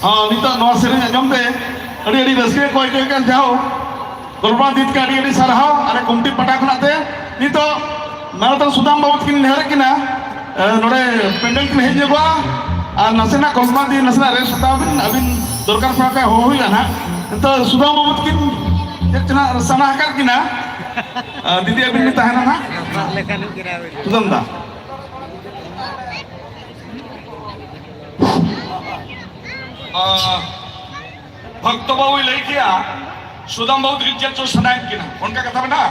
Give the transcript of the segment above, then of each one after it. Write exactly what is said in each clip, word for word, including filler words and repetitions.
ᱦᱚᱸ, ᱱᱤᱛᱚᱜ ᱱᱚᱣᱟ ᱥᱮᱨᱮᱧ ᱟᱸᱡᱚᱢ ᱛᱮ ᱟᱹᱰᱤ ᱟᱹᱰᱤ ᱨᱟᱹᱥᱠᱟᱹ ᱠᱚ ᱟᱹᱭᱠᱟᱹᱣ ᱠᱟᱱ᱾ ᱡᱟᱦᱳ, ᱠᱚᱞᱯᱚᱱᱟ ᱫᱤᱫᱤ ᱛᱮ ᱟᱹᱰᱤ ᱟᱹᱰᱤ ᱥᱟᱨᱦᱟᱣ᱾ ᱟᱨ ᱠᱚᱢᱤᱴᱤ ᱯᱟᱦᱴᱟ ᱠᱷᱚᱱᱟᱜ ᱛᱮ ᱱᱤᱛᱚᱜ ᱢᱟᱱᱚᱛᱟᱱ ᱥᱩᱫᱟᱢ ᱵᱟᱵᱩ ᱛᱟᱹᱠᱤᱱ ᱱᱮᱦᱚᱨᱮᱫ ᱠᱤᱱᱟ, ᱮ, ᱱᱚᱰᱮ ᱯᱮᱱᱰᱮᱞ ᱠᱤᱱ ᱦᱮᱡ ᱧᱚᱜᱚᱜᱼᱟ᱾ ᱟᱨ ᱱᱟᱥᱮᱱᱟᱜ ᱠᱚᱞᱯᱚᱱᱟ ᱫᱤᱫᱤ ᱱᱟᱥᱮᱱᱟᱜ ᱨᱮᱥᱴ ᱦᱟᱛᱟᱣ ᱵᱤᱱ, ᱟᱹᱵᱤᱱ ᱫᱚᱨᱠᱟᱨ ᱯᱟᱲᱟᱣ ᱠᱷᱟᱱ ᱦᱚᱦᱚ ᱦᱩᱭᱩᱜᱼᱟ ᱱᱟᱦᱟᱜ᱾ ᱱᱤᱛᱚᱜ ᱥᱩᱫᱟᱢ ᱵᱟᱵᱩ ᱛᱟᱹᱠᱤᱱ ᱪᱮᱫ ᱪᱚ ᱱᱟᱦᱟᱜ ᱥᱟᱱᱟ ᱟᱠᱟᱫ ᱠᱤᱱᱟ᱾ ᱮ, ᱫᱤᱫᱤ ᱟᱹᱵᱤᱱ ᱵᱤᱱ ᱛᱟᱦᱮᱱᱟ ᱱᱟᱦᱟᱜ᱾ ᱥᱩᱫᱟᱢ ᱫᱟ᱾ ᱟᱨ ᱵᱷᱚᱠᱛᱚ ᱵᱟᱹᱵᱩᱭ ᱞᱟᱹᱭ ᱠᱮᱜᱼᱟ, ᱥᱩᱫᱟᱢ ᱵᱟᱹᱵᱩ ᱛᱟᱹᱠᱤᱱ ᱪᱮᱫ ᱪᱚ ᱥᱟᱱᱟᱭᱮᱫ ᱠᱤᱱᱟ, ᱚᱱᱠᱟ ᱠᱟᱛᱷᱟ ᱢᱮᱱᱟᱜᱼᱟ?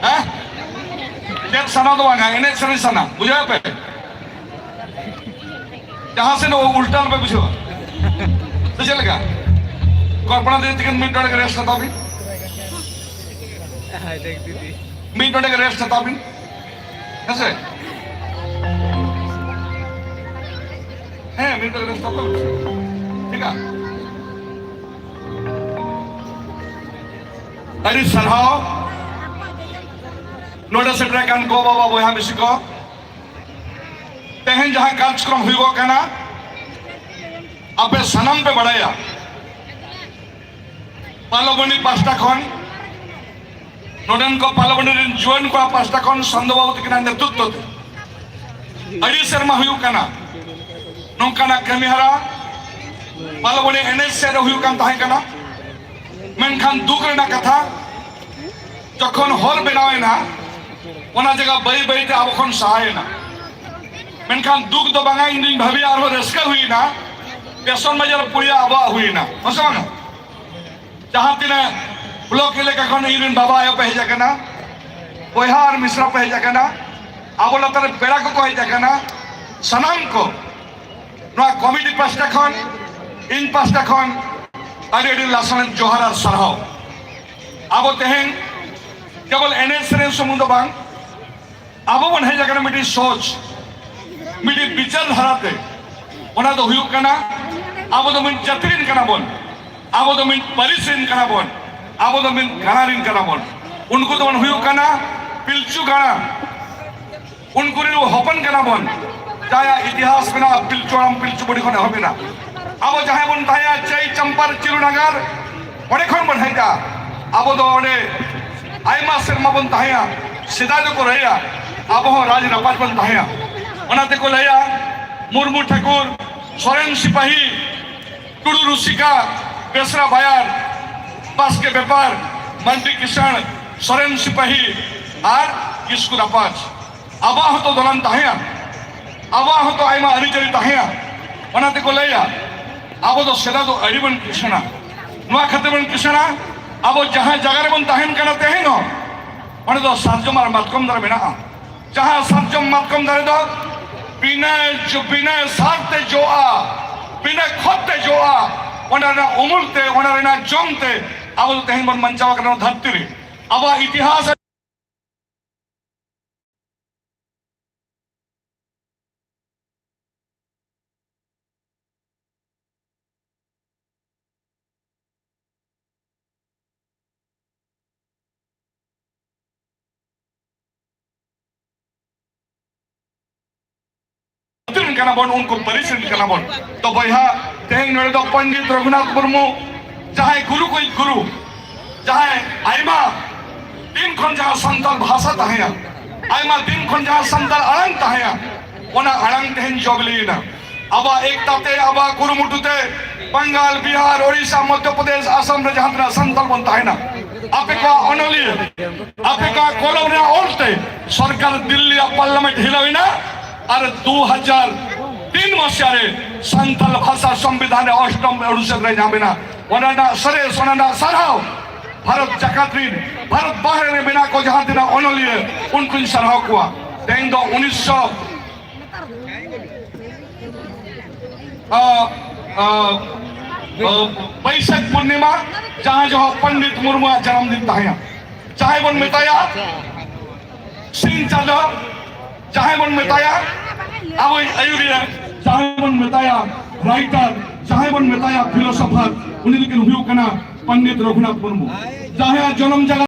ᱦᱮᱸ? ᱪᱮᱫ ᱥᱟᱱᱟ ᱫᱚ ᱵᱟᱝᱟ, ᱮᱱᱮᱡ ᱥᱮᱨᱮᱧ ᱥᱟᱱᱟ, ᱵᱩᱡᱷᱟᱹᱣ ᱯᱮ? ᱡᱟᱦᱟᱸ ᱥᱮᱫ ᱩᱞᱴᱟ ᱟᱞᱚᱯᱮ ᱵᱩᱡᱷᱟᱹᱣᱟ᱾ ᱥᱮ ᱪᱮᱫ ᱞᱮᱠᱟ? ᱠᱚᱞᱯᱚᱱᱟ ᱫᱤᱫᱤ ᱛᱟᱹᱠᱤᱱ ᱢᱤᱫ ᱰᱚᱸᱰᱮᱠ ᱨᱮᱥᱴ ᱦᱟᱛᱟᱣ ᱵᱤᱱ᱾ ᱢᱤᱫ ᱰᱚᱸᱰᱮᱠ ᱨᱮᱥᱴ ᱦᱟᱛᱟᱣ ᱵᱤᱱ᱾ ᱦᱮᱸ ᱥᱮ? ᱦᱮᱸ, ᱢᱤᱫ ᱰᱚᱸᱰᱮᱠ ᱨᱮᱥᱴ ᱦᱟᱛᱟᱣ ᱵᱤᱱ᱾ ᱴᱷᱤᱠ ᱜᱮᱭᱟ? ᱟᱹᱰᱤ ᱥᱟᱨᱦᱟᱣ᱾ ᱱᱚᱰᱮ ᱥᱮᱴᱮᱨ ᱟᱠᱟᱱ ᱜᱚ ᱵᱟᱵᱟ ᱵᱚᱭᱦᱟ ᱢᱤᱥᱤ ᱠᱚ, ᱛᱮᱦᱮᱧ ᱡᱟᱦᱟᱸ ᱠᱟᱨᱡᱚᱠᱨᱚᱢ ᱦᱩᱭᱩᱜᱚᱜ ᱠᱟᱱᱟ, ᱟᱯᱮ ᱥᱟᱱᱟᱢ ᱯᱮ ᱵᱟᱲᱟᱭᱟ, ᱯᱟᱞᱚᱵᱚᱱᱤ ᱯᱟᱥᱴᱟ ᱠᱷᱚᱱ, ᱱᱚᱰᱮᱱ ᱠᱚ ᱯᱟᱞᱚᱵᱚᱱᱤ ᱨᱮᱱ ᱡᱩᱣᱟᱹᱱ ᱠᱚᱲᱟ ᱯᱟᱥᱴᱟ ᱠᱷᱚᱱ ᱥᱟᱱᱫᱚ ᱵᱟᱹᱵᱩ ᱛᱟᱹᱠᱤᱱᱟᱜ ᱱᱮᱛᱨᱤᱛᱵ ᱛᱮ ᱟᱹᱰᱤ ᱥᱮᱨᱢᱟ ᱦᱩᱭᱩᱜ ᱠᱟᱱᱟ ᱱᱚᱝᱠᱟᱱᱟᱜ ᱠᱟᱹᱢᱤᱦᱚᱨᱟ᱾ ᱯᱟᱞᱚᱵᱚᱱᱤ ᱮᱱᱮᱡ ᱥᱮᱫ ᱨᱮ ᱦᱩᱭᱩᱜ ᱠᱟᱱ ᱛᱟᱦᱮᱸ ᱠᱟᱱᱟ, ᱢᱮᱱᱠᱷᱟᱱ ᱫᱩᱠ ᱨᱮᱱᱟᱜ ᱠᱟᱛᱷᱟ, ᱡᱚᱠᱷᱚᱱ ᱦᱚᱨ ᱵᱮᱱᱟᱣ ᱮᱱᱟ, ᱚᱱᱟ ᱡᱟᱭᱜᱟ ᱵᱟᱹᱭ ᱵᱟᱹᱭ ᱛᱮ ᱟᱵᱚ ᱠᱷᱚᱱ ᱥᱟᱦᱟᱭᱮᱱᱟ᱾ ᱢᱮᱱᱠᱷᱟᱱ ᱫᱩᱠ ᱫᱚ ᱵᱟᱝᱟ, ᱤᱧ ᱫᱩᱧ ᱵᱷᱟᱹᱵᱤᱭᱟ ᱟᱨᱦᱚᱸ ᱨᱟᱹᱥᱠᱟᱹ ᱦᱩᱭᱮᱱᱟ, ᱥᱴᱮᱥᱚᱱ ᱵᱟᱡᱟᱨ ᱯᱩᱲᱤᱭᱟ ᱟᱵᱚᱣᱟᱜ ᱦᱩᱭᱮᱱᱟ, ᱦᱮᱸ ᱥᱮ ᱵᱟᱝᱟ? ᱡᱟᱦᱟᱸ ᱛᱤᱱᱟᱹᱜ ᱵᱞᱚᱠ ᱮᱞᱟᱠᱟ ᱠᱷᱚᱱ ᱤᱧ ᱨᱮᱱ ᱵᱟᱵᱟ ᱟᱭᱳ ᱯᱮ ᱦᱮᱡ ᱟᱠᱟᱱᱟ, ᱵᱚᱭᱦᱟ ᱟᱨ ᱢᱤᱥᱨᱟ ᱯᱮ ᱦᱮᱡ ᱟᱠᱟᱱᱟ, ᱟᱵᱚ ᱞᱟᱛᱟᱨ ᱨᱮ ᱯᱮᱲᱟ ᱠᱚᱠᱚ ᱦᱮᱡ ᱟᱠᱟᱱᱟ, ᱥᱟᱱᱟᱢ ᱠᱚ ᱱᱚᱣᱟ ᱠᱚᱢᱤᱴᱤ ᱯᱟᱥᱴᱟ ᱠᱷᱚᱱ, ᱤᱧ ᱯᱟᱥᱴᱟ ᱠᱷᱚᱱ ᱟᱹᱰᱤ ᱟᱹᱰᱤ ᱞᱟᱥᱟᱲᱦᱮᱫ ᱡᱚᱦᱟᱨ ᱟᱨ ᱥᱟᱨᱦᱟᱣ᱾ ᱟᱵᱚ ᱛᱮᱦᱮᱧ ᱠᱮᱵᱚᱞ ᱮᱱᱮᱡ ᱥᱮᱨᱮᱧ ᱥᱩᱢᱩᱝ ᱫᱚ ᱵᱟᱝ, ᱟᱵᱚ ᱵᱚᱱ ᱦᱮᱡ ᱟᱠᱟᱱᱟ ᱢᱤᱫᱴᱤᱡ ᱥᱚᱪ, ᱢᱤᱫᱴᱤᱡ ᱵᱤᱪᱟᱨ ᱫᱷᱟᱨᱟᱛᱮ᱾ ᱚᱱᱟ ᱫᱚ ᱦᱩᱭᱩᱜ ᱠᱟᱱᱟ, ᱟᱵᱚ ᱫᱚ ᱢᱤᱫ ᱡᱟᱹᱛᱤ ᱨᱮᱱ ᱠᱟᱱᱟ ᱵᱚᱱ, ᱟᱵᱚ ᱫᱚ ᱢᱤᱫ ᱯᱟᱹᱨᱤᱥ ᱨᱮᱱ ᱠᱟᱱᱟ ᱵᱚᱱ, ᱟᱵᱚ ᱫᱚ ᱢᱤᱫ ᱜᱟᱬᱟ ᱨᱮᱱ ᱠᱟᱱᱟ ᱵᱚᱱ᱾ ᱩᱱᱠᱩ ᱫᱚᱵᱚᱱ ᱦᱩᱭᱩᱜ ᱠᱟᱱᱟ ᱯᱤᱞᱪᱩ ᱜᱟᱬᱟ᱾ ᱩᱱᱠᱩ ᱨᱮᱱ ᱦᱚᱯᱚᱱ ᱠᱟᱱᱟ ᱵᱚᱱ, ᱡᱟᱦᱟᱸᱭᱟᱜ ᱤᱛᱤᱦᱟᱥ ᱢᱮᱱᱟᱜᱼᱟ, ᱯᱤᱞᱪᱩ ᱦᱟᱲᱟᱢ ᱯᱤᱞᱪᱩ ᱵᱩᱲᱦᱤ ᱠᱷᱚᱱ ᱮᱦᱚᱵ ᱮᱱᱟ᱾ ᱟᱵᱚ ᱡᱟᱦᱟᱸᱭ ᱵᱚᱱ ᱛᱟᱦᱮᱸᱭᱟ ᱪᱟᱹᱭ ᱪᱟᱢᱯᱟᱨ ᱪᱤᱨᱩᱱᱟᱜᱟᱨ, ᱚᱸᱰᱮ ᱠᱷᱚᱱ ᱵᱚᱱ ᱦᱮᱡᱼᱟ᱾ ᱟᱵᱚ ᱫᱚ ᱚᱸᱰᱮ ᱟᱭᱢᱟ ᱥᱮᱨᱢᱟ ᱵᱚᱱ ᱛᱟᱦᱮᱸᱭᱟ᱾ ᱥᱮᱫᱟᱭ ᱫᱚᱠᱚ ᱞᱟᱹᱭᱟ ᱟᱵᱚ ᱦᱚᱸ ᱨᱟᱡᱽ ᱨᱟᱯᱟᱡᱽ ᱵᱚᱱ ᱛᱟᱦᱮᱸᱭᱟ᱾ ᱚᱱᱟ ᱛᱮᱠᱚ ᱞᱟᱹᱭᱟ ᱢᱩᱨᱢᱩ ᱴᱷᱟᱹᱠᱩᱨ, ᱥᱚᱨᱮᱱ ᱥᱤᱯᱟᱦᱤ, ᱴᱩᱰᱩ ᱨᱩᱥᱤᱠᱟ, ᱵᱮᱥᱨᱟ ᱵᱟᱭᱟᱨ, ᱵᱟᱥᱠᱮ ᱵᱮᱯᱟᱨ, ᱢᱟᱱᱰᱤ ᱠᱤᱥᱟᱹᱬ, ᱥᱚᱨᱮᱱ ᱥᱤᱯᱟᱦᱤ ᱟᱨ ᱠᱤᱥᱠᱩ ᱨᱟᱯᱟᱡᱽ᱾ ᱟᱵᱚᱣᱟᱜ ᱦᱚᱸᱛᱚ ᱫᱚᱞᱟᱱ ᱛᱟᱦᱮᱸᱭᱟ, ᱟᱵᱚᱣᱟᱜ ᱦᱚᱸᱛᱚ ᱟᱭᱢᱟ ᱟᱹᱨᱤᱪᱟᱹᱞᱤ ᱛᱟᱦᱮᱸᱭᱟ᱾ ᱚᱱᱟ ᱛᱮᱠᱚ ᱞᱟᱹᱭᱟ ᱟᱵᱚ ᱫᱚ ᱥᱮᱫᱟᱭ ᱫᱚ ᱟᱹᱰᱤ ᱵᱚᱱ ᱠᱤᱥᱟᱹᱬᱟ᱾ ᱱᱚᱣᱟ ᱠᱷᱟᱹᱛᱤᱨ ᱵᱚᱱ ᱠᱤᱥᱟᱹᱬᱟ, ᱟᱵᱚ ᱡᱟᱦᱟᱸ ᱡᱟᱭᱜᱟ ᱨᱮᱵᱚᱱ ᱛᱟᱦᱮᱱ ᱠᱟᱱᱟ ᱛᱮᱦᱮᱧ ᱦᱚᱸ, ᱚᱸᱰᱮ ᱫᱚ ᱥᱟᱨᱡᱚᱢ ᱟᱨ ᱢᱟᱛᱠᱚᱢ ᱫᱟᱨᱮ ᱢᱮᱱᱟᱜᱼᱟ᱾ ᱡᱟᱦᱟᱸ ᱥᱟᱨᱡᱚᱢ ᱢᱟᱛᱠᱚᱢ ᱫᱟᱨᱮ ᱫᱚ ᱵᱤᱱᱟᱹ ᱡᱚ-, ᱵᱤᱱᱟᱹ ᱥᱟᱨ ᱛᱮ ᱡᱚᱜᱼᱟ, ᱵᱤᱱᱟᱹ ᱠᱷᱚᱛ ᱛᱮ ᱡᱚᱜᱼᱟ, ᱚᱱᱟ ᱨᱮᱱᱟᱜ ᱩᱢᱩᱞ ᱛᱮ, ᱚᱱᱟ ᱨᱮᱱᱟᱜ ᱡᱚᱢ ᱛᱮ ᱟᱵᱚ ᱫᱚ ᱛᱮᱦᱮᱧ ᱵᱚᱱ ᱵᱟᱧᱪᱟᱣ ᱟᱠᱟᱱᱟ ᱱᱚᱣᱟ ᱫᱷᱟᱹᱨᱛᱤ ᱨᱮ᱾ ᱟᱵᱚᱣᱟᱜ ᱤᱛᱤᱦᱟᱥ ᱨᱮᱱ ᱠᱟᱱᱟ ᱵᱚᱱ, ᱩᱱᱠᱩ ᱯᱟᱹᱨᱤᱥ ᱨᱮᱱ ᱠᱟᱱᱟ ᱵᱚᱱ᱾ ᱛᱚ ᱵᱚᱭᱦᱟ, ᱛᱮᱦᱮᱧ ᱱᱚᱰᱮ ᱫᱚ ᱯᱚᱱᱰᱤᱛ ᱨᱚᱜᱷᱩᱱᱟᱛᱷ ᱢᱩᱨᱢᱩ, ᱡᱟᱦᱟᱸᱭ ᱜᱩᱨᱩ ᱠᱚᱭᱤᱡ ᱜᱩᱨᱩ, ᱡᱟᱦᱟᱸᱭ ᱟᱭᱢᱟ ᱫᱤᱱ ᱠᱷᱚᱱ ᱡᱟᱦᱟᱸ ᱥᱟᱱᱛᱟᱲ ᱵᱷᱟᱥᱟ ᱛᱟᱦᱮᱸᱭᱟ, ᱟᱭᱢᱟ ᱫᱤᱱ ᱠᱷᱚᱱ ᱡᱟᱦᱟᱸ ᱥᱟᱱᱛᱟᱲ ᱟᱲᱟᱝ ᱛᱟᱦᱮᱸᱭᱟ, ᱚᱱᱟ ᱟᱲᱟᱝ ᱛᱮᱦᱮᱧ ᱡᱚ ᱵᱤᱞᱤᱭᱮᱱᱟ᱾ ᱟᱵᱚᱣᱟᱜ ᱮᱠᱛᱟ ᱛᱮ, ᱟᱵᱚᱣᱟᱜ ᱠᱩᱨᱩᱢᱩᱴᱩ ᱛᱮ ᱵᱟᱝᱜᱟᱞ, ᱵᱤᱦᱟᱨ, ᱳᱰᱤᱥᱟ, ᱢᱚᱫᱽᱫᱷᱚ ᱯᱨᱚᱫᱮᱥ, ᱟᱥᱟᱢ ᱨᱮ ᱡᱟᱦᱟᱸ ᱛᱤᱱᱟᱹᱜ ᱥᱟᱱᱛᱟᱲ ᱵᱚᱱ ᱛᱟᱦᱮᱱᱟ, ᱟᱯᱮ ᱠᱚᱣᱟᱜ ᱚᱱᱚᱞᱤᱭᱟᱹ, ᱟᱯᱮ ᱠᱚᱣᱟᱜ ᱠᱚᱞᱚᱢ ᱨᱮᱱᱟᱜ ᱚᱞ ᱛᱮ ᱥᱚᱨᱠᱟᱨ ᱫᱤᱞᱞᱤᱭᱟᱜ ᱯᱟᱨᱞᱟᱢᱮᱱᱴ ᱦᱤᱞᱟᱹᱣ ᱮᱱᱟ᱾ ᱟᱨ ᱫᱩ ᱦᱟᱡᱟᱨ ᱛᱤᱱ ᱢᱟᱥᱤᱭᱟ ᱨᱮ ᱥᱟᱱᱛᱟᱲ ᱵᱷᱟᱥᱟ ᱥᱚᱝᱵᱤᱫᱷᱟᱱ ᱨᱮ ᱚᱥᱴᱚᱢ ᱚᱱᱩᱪᱷᱮᱫ ᱨᱮ ᱧᱟᱢ ᱮᱱᱟ᱾ ᱚᱱᱟ ᱨᱮᱱᱟᱜ ᱥᱚᱨᱮᱥ, ᱚᱱᱟ ᱨᱮᱱᱟᱜ ᱥᱟᱨᱦᱟᱣ ᱵᱷᱟᱨᱚᱛ ᱡᱟᱠᱟᱛ ᱨᱤᱱ, ᱵᱷᱟᱨᱚᱛ ᱵᱟᱦᱨᱮ ᱨᱮ ᱢᱮᱱᱟᱜ ᱠᱚ ᱡᱟᱦᱟᱸ ᱛᱤᱱᱟᱹᱜ ᱚᱱᱚᱞᱤᱭᱟᱹ, ᱩᱱᱠᱩᱧ ᱥᱟᱨᱦᱟᱣ ᱠᱚᱣᱟ᱾ ᱛᱮᱦᱮᱧ ᱫᱚ ᱩᱱᱤᱥᱥᱚ, ᱟ, ᱟ, ᱟ, ᱵᱟᱹᱭᱥᱟᱹᱠᱷ ᱯᱩᱨᱱᱤᱢᱟ, ᱡᱟᱦᱟᱸ ᱡᱚᱦᱚᱜ ᱯᱚᱱᱰᱤᱛ ᱢᱩᱨᱢᱩᱣᱟᱜ ᱡᱟᱱᱟᱢ ᱫᱤᱱ ᱛᱟᱦᱮᱸᱭᱟ, ᱡᱟᱦᱟᱸᱭ ᱵᱚᱱ ᱢᱮᱛᱟᱭᱟ ᱥᱤᱧ ᱪᱟᱸᱫᱚ, ᱡᱟᱦᱟᱸᱭ ᱵᱚᱱ ᱢᱮᱛᱟᱭᱟ ᱟᱵᱚᱭᱤᱡ ᱟᱹᱭᱩᱨᱤᱭᱟᱹ, ᱡᱟᱦᱟᱸᱭ ᱵᱚᱱ ᱢᱮᱛᱟᱭᱟ ᱨᱟᱭᱴᱟᱨ, ᱡᱟᱦᱟᱸᱭ ᱵᱚᱱ ᱢᱮᱛᱟᱭᱟ ᱯᱷᱤᱞᱳᱥᱚᱯᱷᱟᱨ, ᱩᱱᱤ ᱫᱚᱠᱤᱱ ᱦᱩᱭᱩᱜ ᱠᱟᱱᱟ ᱯᱚᱱᱰᱤᱛ ᱨᱚᱜᱷᱩᱱᱟᱛᱷ ᱢᱩᱨᱢᱩ, ᱡᱟᱦᱟᱸᱭᱟᱜ ᱡᱚᱱᱚᱢ ᱡᱟᱭᱜᱟ